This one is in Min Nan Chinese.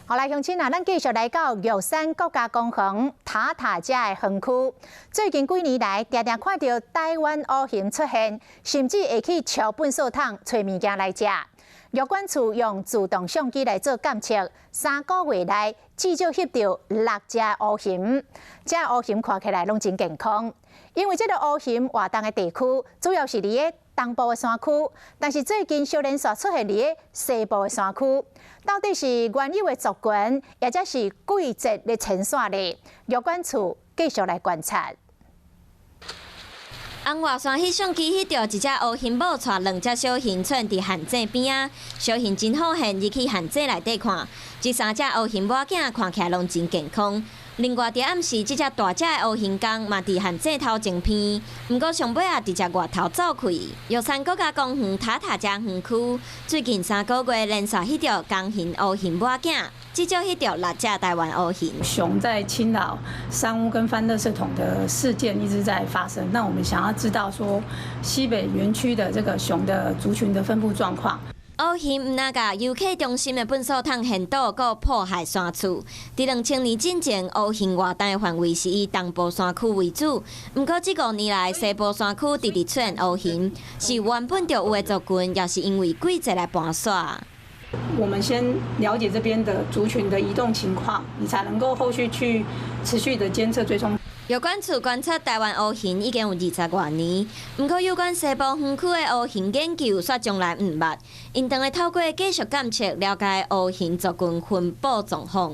好來，鄉親啊，咱繼續來到玉山國家公園塔塔遮的園區。最近幾年來，定定看著台灣烏熊出現，甚至會去撬糞掃桶揣物件來食。玉管處用自動相機來做監測，3個月內至少翕著六隻烏熊。這烏熊看起來攏真健康，因為這个烏熊活動的地區主要是佇咧東部的山區，但是最近小連續出現佇咧西部的山區，到底是原有的族群，抑者是季節的遷徙呢？玉管處繼續來觀察。紅外線翕相機翕著一隻烏熊母帶兩隻小熊出現佇陷阱邊仔，小熊真好現入去陷阱內底看，這三隻烏熊母囝看起來攏真健康。另外，佇暗時，這隻大隻的烏熊公嘛佇陷阱頭前邊，毋過上尾仔直接外頭走去。玉山國家公園塔塔遮園區最近3個月連續翕著公熊烏熊母囝，至少翕著六隻台灣烏熊。熊在侵擾山屋跟翻垃圾桶的事件一直在發生，那我們想要知道說西北園區的這個熊的族群的分布狀況。烏熊毋但共遊客中心的糞掃桶掀倒，閣破壞山厝。佇2000年進前，烏熊活動的範圍是以東部山區為主。毋過這5年來，西部山區直直出現烏熊，是原本就有的族群，抑是因為季節來搬徙。我們先了解這邊的族群的移動情況，你才能夠後續去持續的監測追蹤。玉管處觀察台灣烏熊已經有20外年，毋過有關西部園區的烏熊研究卻從來毋捌。𪜶當咧透過繼續監測，了解烏熊族群分布狀況。